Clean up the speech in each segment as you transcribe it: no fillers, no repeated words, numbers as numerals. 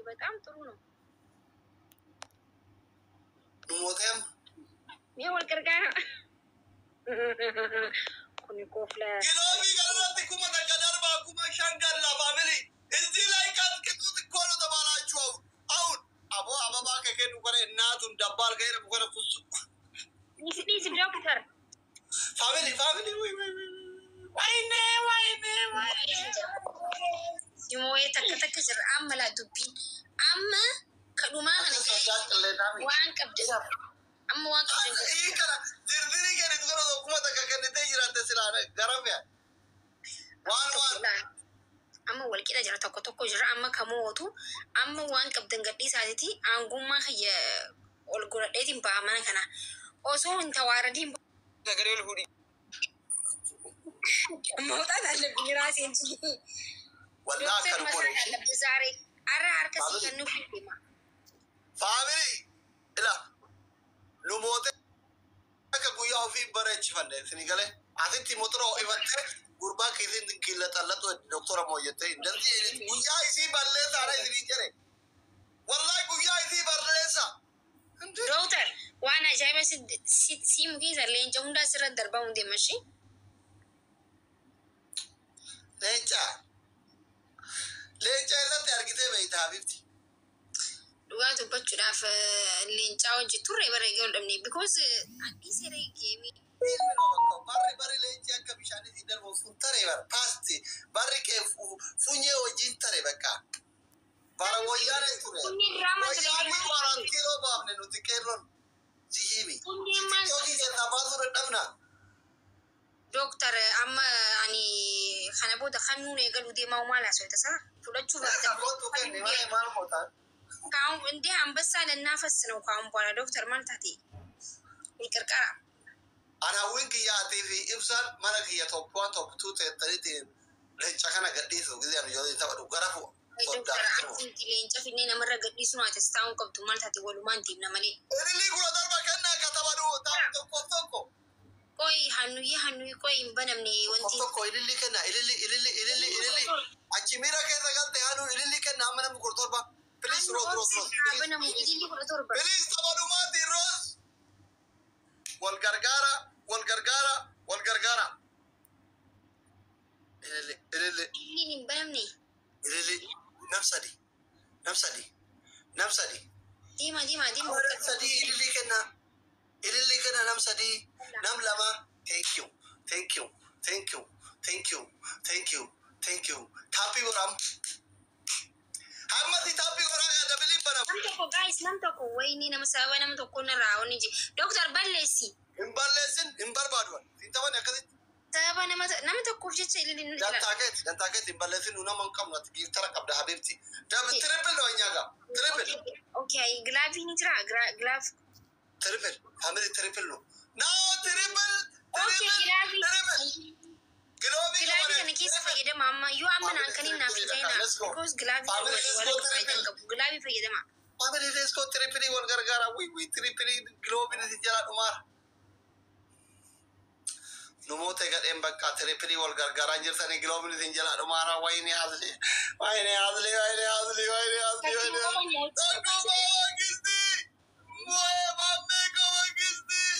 በጣም ጥሩ ነው። Nu mootee amma. Mee wal gargaara. Kuni koofla. Glove kanarratti 1000 darbaa 5000 galla family. እዚህ ላይ ቀጥቅጡት እኮ ነው ተባላችሁ። አሁን አሁን አቦ አበባ ከከኑ ከረ እናቱን ደባል ከሄደ ከረ ኩሱ Dhiisi dhiisi dooktar. Family, family, ወይ ወይ ወይ ወይኔ ወይኔ ወይኔ! Simooyee takka takka jira amma laa dubbiin amma kadhumaa kana waan qabde amma waan qabde. ይህ kana dirdirii kennitu kana 1000 kennitee jiraatte silaa garafia waan waan Amma wal qixa jira, tokko tokko jira amma kamootu amma waan qabdan gadhiisaatiti aangummaa kiyya ol godhadheetiin ba'a mana kana osoo hin tawaaradiin Sagalee ol fuudhi. መውጣት አለብኝ ራሴን ችዬ። Wallaa ዶክተር akka መስራት goone አለብህ ዛሬ አረ harka sii kennuuf hin deema. Family, ila nu mootee akka guyyaa ofii bareechifanne isinii galee asitti motora ifattee gurbaa kiisiin kiilla xallaxu doktora mooyyettee እንደዚህ guyyaa isii balleessaadha isinii jedhe, wallahi guyyaa isii balleessa. Dooktar, waan ajaa'iba siimu keessa leenca hundaa sirra darbaa deema ishee. Leenca, leenca irratti argitee beeyta habibti? Dhugaa dubbachuudhaaf leencaa wajji turre bara eegee ol dhabne because adii game. Barri barri leenci akka bishaanitti darbu sun tare bara past barri kee funyee wajjin tare bakka bara wayyaanee ture. Funyee diraamaa ture. Wayyaanee waraan kiiloo baafne nuti qeerroon si himi. Funyeen maal? Tiktookii keessaa baasuu dadhabna. Dooktar, amma ani kana booda kan nuun eegaluu deemaa maal haasawita isaa fudhachuu Kootu kenni malee maal gootaan? ካሁን እንዴ አንበሳ ልናፈስ ነው ከአሁን በኋላ ዶክተር maal taate qarqara. An hawwiin kiyyaatii fi ibsaan mana kiyya top one, top two teettaniitiin leenca kana gadhiisu gisee ani ijoollee taphadhu gara Dooktar, ati leenca finnee namarra gadhiisuu naatas taa'uun qabdu maal taate walumaan deemna malee. Ililii 17 kennaa akka taphadhu tokko tokko. ቆይ ሀኑዬ ሀኑዬ ቆይ hin banamne wanti. Tokko ililii kenna, ililii, ililii, ililii, ililii. Achi miira keessa galte haaduu ililii kenna amma namni 17. Please, Rose, Rose, Rose. Banamu ililii 17. Please, taphadumaati Rose. Wal gargaara, wal gargaara, wal gargaara. Ililii, ililii. Ililiin hin banamne. Ililii nam sadi, nam sadi, nam sadi. Deema deema deema. Nam sadii ililii kenna. Ililii kenna nam sadii, nam lama. Thank you, thank you, thank you, thank you, thank you, thank you. Tap godham. Hammasi tap godhaa doubleiin banamu. Nam tokko guys, nam tokko wayini nama sababa nama tokko narraa wanni je. Dooktar, balleessi. Hin balleessin, hin barbaadu. Hin taphanne akkasitti. Sababa nama tokkoof jecha ililiin nu jira. Dantaa keeti, dantaa keeti, hin balleessin, nu nama hin qabnu, ati giiftara qabda habibti. Double, triple ነው እኛ ጋር triple. Okay, glove ni jira glove. Triple family, triple ነው now, triple. Okay. Triple. Glove. Triple glove. Glove kana keessa fayyadama amma yoo amma naan kanin naaf hin ta'ina because glove wal faayidaa qabu glove fayyadama. Family, let's go, triple, wal gargaara, wi wi triple, gloveiin isin jalaa dhumaara. Namoota gadheen bakka triple wal gargaaraa jirtanii gloveiin isin jalaa dhumaara. Wayini asli, wayini asli, wayini asli, wayini asli, wayini Tokkummaa Mangistii! Moo'ee maammee koo Mangistii!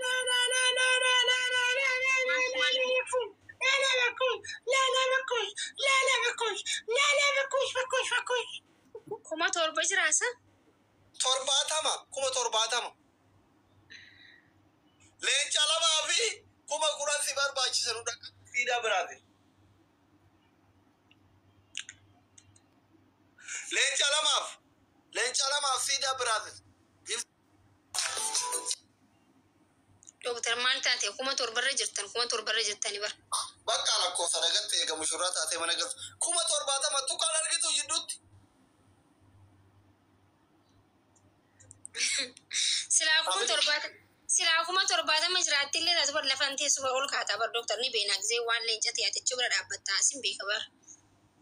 La la la la la la la la la la la la la la la la la la bakush bakush bakush. 7,000 jiraasa. 70, 70,000. Leenca lamaa fi 10,000 si barbaachisan hunda fiidaa biraati. Leenca lamaaf, leenca lamaaf siidaa biraati. Dooktar, maal taate? 7,000rra jirtan, 7,000rra jirtani bara. Bakka lakkoofsa dagatte eegamu shurraa taatee mana galtu. 70,000 tuqaan argitu jidduutti. Silaa 70,000 jiraatti illee taatu bar lafan teessu bar ol kaataa bar dooktar ni beena gisee waan leenca ta'e bira dhaabbattaa sin beeka bar.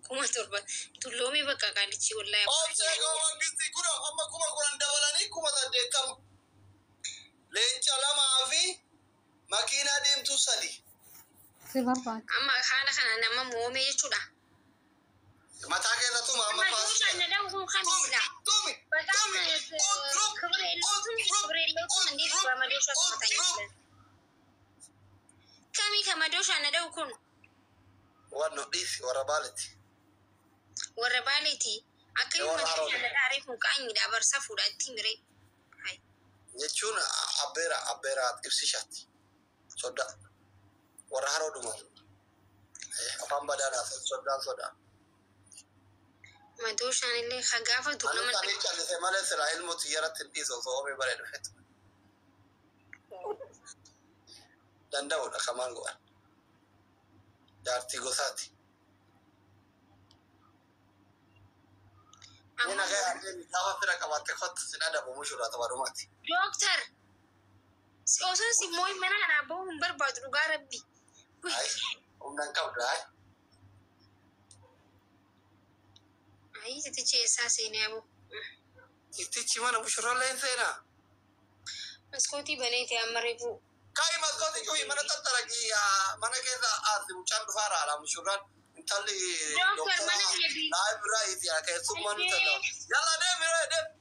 7,000 tulloomee bakka qaalichi wallaahi. Obsee koo Mangistii kuna amma 10,000 dabalanii 80,000. Leenca lamaa fi makiinaa deemtuu sadi. Si barbaada. Amma haala kanaan amma moomee jechuudha. Mataa keessattuu amma Amma paas. duucha na dha'u kun kun kami sila? Tumi. በጣም ክብር የለውም፣ ክብር የለውም። እንዴት በመዶሻ ትመታኛለህ? ከሚ ከመዶሻ ነደው ኩን Wanno dhiisi warra baaletti. warra baaleeti akkami Warra madoosha Haroo. nadhaaree kun qaanyidha barsa fuudhaatti miree. Hai. Jechuun abbeera abbeera ibsishaatti. Sodaa. Warra haroo dhumaa. Afaan badaadhaa soddaan sodaa. Madooshaan illee ka gaafatu Ani nama ani callisee malee silaa ilmoo xiyyaratti hin dhiisu osoo horii baree dhufetu. Danda'uudha kamaan go'an. Jaartii gosaati. Inni nagaa yaadee gaafa fira qabaatte kottu sin adabu mushuraa taphaadhumaati. Dooktar osoo si mooyi mana kanaa bahuu hin barbaadu dhugaa rabbi. Ayi humna hin qabdu ayi. Ayi titichi eessaa seenee aboo. Ittichi mana mushuraallee hin seenaa. Maskootii banee ta'e amma reefu. Ka'i maskootii cufi mana tattaraqii mana keessa aarti mucaan dhufaara haadha mushurraan intalli Dooktar mana biyya bii. Laayif biraa iti keessummaa nu tadda. Yalla deemi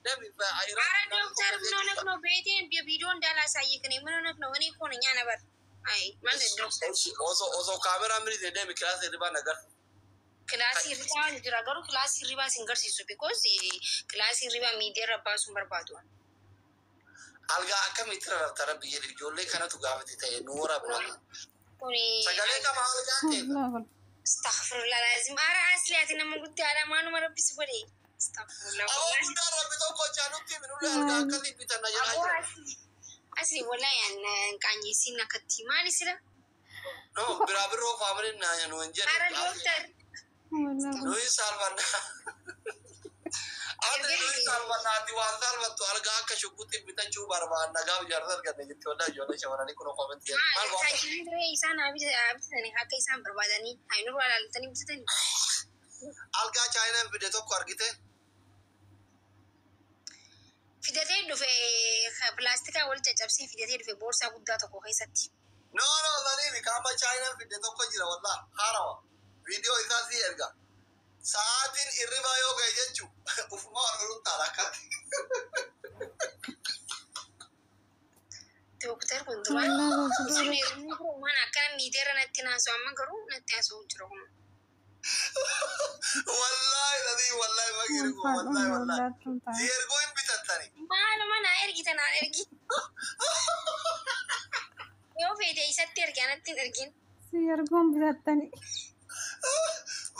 deemi deemi. አረ ዶክተር ምን ሆነህ ነው? ቤቴን በቪዲዮ እንዳላሳይክ ነው። ምን ሆነህ ነው? እኔ እኮ ነኝ ነበር። አይ ማለት ዶክተር Osoo osoo kaameraa miti deemi kilaasii hirribaa nagar. kilaasii hirribaa jira garuu kilaasii hirribaa sin garsiisu because kilaasii hirribaa miidiyaa irra baasuun barbaadu. Algaa akkamitti rarrabta rabbi jedhe ijoollee kanatu gaafate ta'e nu waraabna. Kuni Sagalee qaba algaan keessa. astaghfirullah lazim ara asli ati nama guddaadha maanuma rabbi si godhe astaghfirullah Aboo guddaan rabbi tokko jaalutti minullee algaa akkasii bitanna jedhaa Aboo jira. asli asli wallahi an qaanyeessiin akkatti maali sila No biraa birroo faamiliin naa nu hin ara jedhe. dooktar Nuyi saalfannaa. Ati nuyi saalfannaa ati waan saalfattu algaa akka shuggutti bitachuu barbaanna gaaf jaarsa arganne jetti waldaa ijoollee shamarranii kun koomenti jedhe. Maal goota? Taajirri isaan bitatanii akka isaan barbaadanii hainurraa ilaallatanii bitatanii. Algaa chaayinaan fide tokko argite. Fidatee dhufe pilaastikaa wal caccabsee fidatee dhufe boorsaa guddaa tokko keessatti. No no saniifi kaama chaayinaan fide tokko jira wallaa haarawa. Viidiyoo isaa sii erga. Sa'aatiin hirribaa yoo ga'e jechu ufuma wal loluun taala akkatti. Dooktar kun duraan waan akkana miidiyaarra natti naasoo amma garuu natti haasa'u jira kun. Wallaahi sanii wallaahi fakkii kun wallaahi wallaahi. Si ergoo hin bitattani. Maaluma naa ergita naa ergi. Yoo feete isatti ergi anatti hin ergin. Si ergoon bitattani.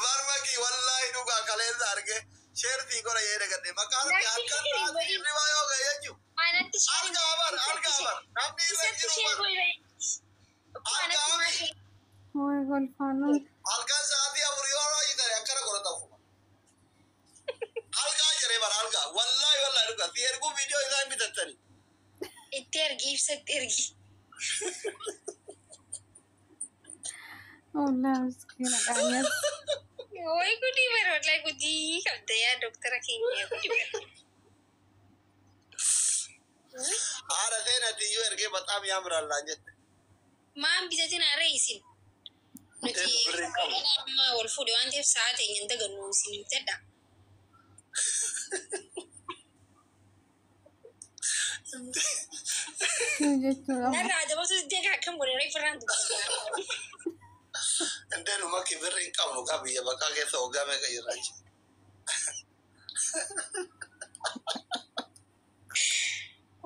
Barmaki wallahi dhugaa kaleessa arge sheertii godha yee gadhe maqaan kee halkan sa'aatii hirribaa yoo ga'e jechuun Anatti sheerin. algaa bar algaa bar namni irra Isatti jiru sheer bar godhe. Anatti maal Way golfaanuun. halkan sa'aatii 4 yoo raayitare akkana godhata ufuma algaa jedhee bar algaa wallahi wallahi dhugaa si erguu viidiyoo isaa hin bitattani itti ergi ibsatti ergi. Wallah miskiina qaanyas. Way gudii bara wallahi gudii qabda yaa dooktara keenya gudii bara. Haadha seenati iyyuu ergee bataam yaamraal naan jette. Maan bitatin aree isin. Nuti Birrii qabu. amma wal fuudhe waan ta'eef sa'a teenya hin dagannu isin bitadha. Jechuudha. Narraa adabatu deega akkam godhe reefu irraan dubbata. Indee nu makki birrii hin qabnu kaa biyya bakkaa keessa hoggaa meeqa jirra jechuudha.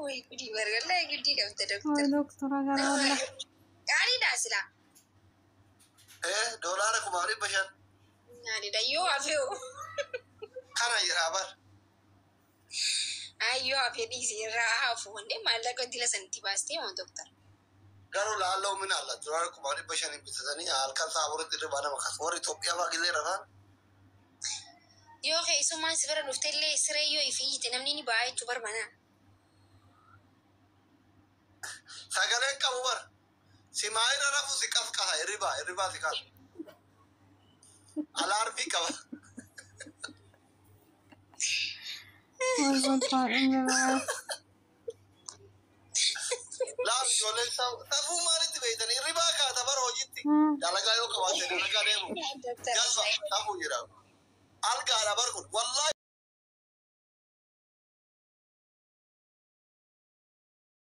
Way gudii bara wallahi gudii qabda Way dooktar. doktora gara wallah. Gaariidha silaa. $5,500. Gaariidha yoo hafe hoo. Kana jedhaa bar. Ay yoo hafe dhiisi irraa hafu wandee maallaqa dila sanitti baastee moo dooktar. Garuu laalloo min alla $5,500 bitatanii halkan sa'a afuritti irra nama kaasa. Warri Itoophiyaa fa'aa gizee rafaan Yoo keessummaan si bira dhufte illee siree yoo ifiyyite namni ni ba'a jechuu barbaada. Sagaleen qabu bar. Simaa irra rafu si qasqasa hirribaa hirribaa si kaasa. Alaarmii qaba. Way golfaadhuun gara. Laaf ijoolleen safuu maalitti beeytanii hirribaa kaata bara hojiitti. Dalagaa yoo qabaatte dalagaa deemu. Dooktar. Galma safuu jedhama. Algaadha bar kun wallaahi.